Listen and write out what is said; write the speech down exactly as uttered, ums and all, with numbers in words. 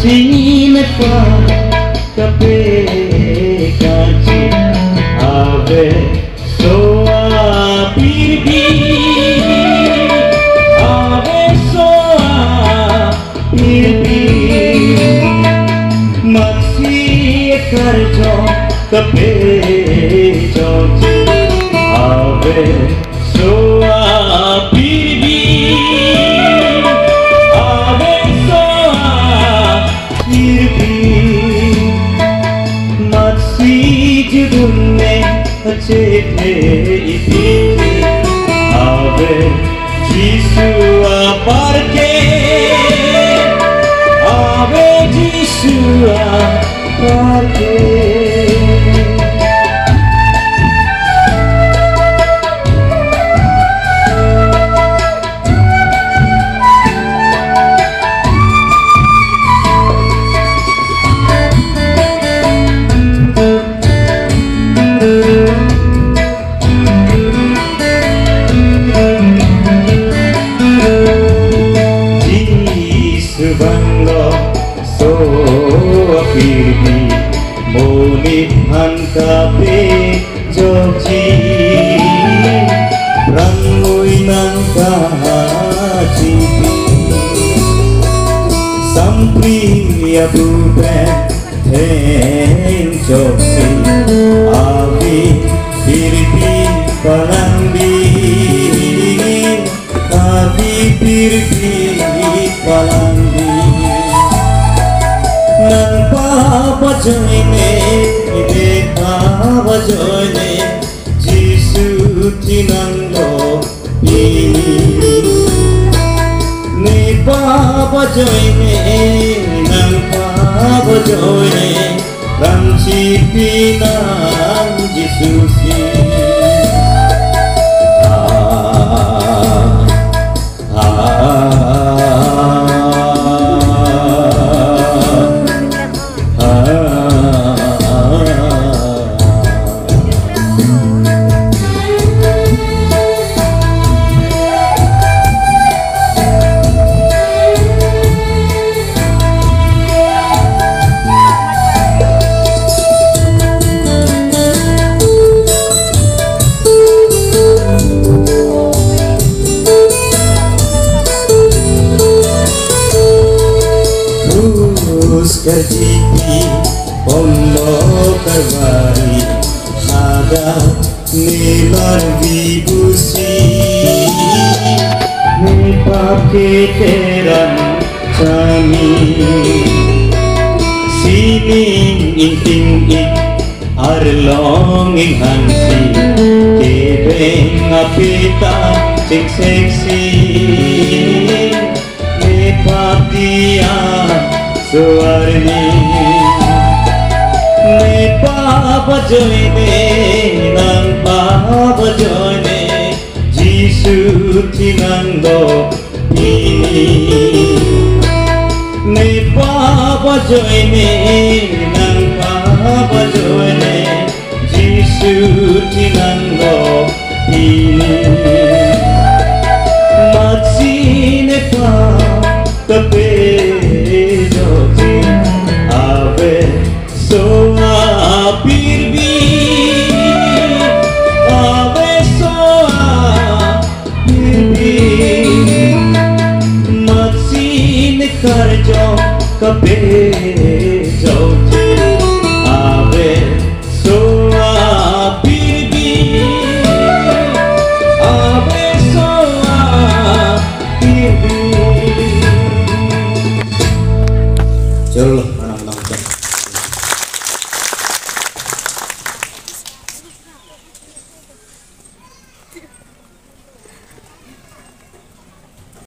Pini nepa kape kaji ave so apirbi, ave so apirbi. Matsi karjong kape jongji ave so apirbi, ave so apirbi. Matsi judun ne achethe isi ave Jisu apar ke, ave Jisu apar ke. Jisu vanglo so apirbi, monit aphan kape jokji, pran mui nangkachipi, sampri abu pen theng choksi, avi pirpi palangbi, avi pirpi palangbi. Nangpap ajoine, nepap ajoine, Jisu thinanglo pini. Nepap ajoine, nangpap ajoine, ram chipinang Jisu si. Ah, ah, ah. Krus karjipi ponlo Kalvari, hadak ne marvi pusi, nepap keteran chami, sining ingting ik arlong inghangsi, kebeng apeta chingseksi. Nepap diya so arni, nepap ajoine, nangpap ajoine, Jisu thinanglo pini. Nepap ajoine, nangpap ajoine, Jisu thinanglo pini. Matsi nepap kape jokji, ave so apirbi, ave so apirbi. Matsi ne karjong kape jokji, ave so apirbi, ave so apirbi. Chalo.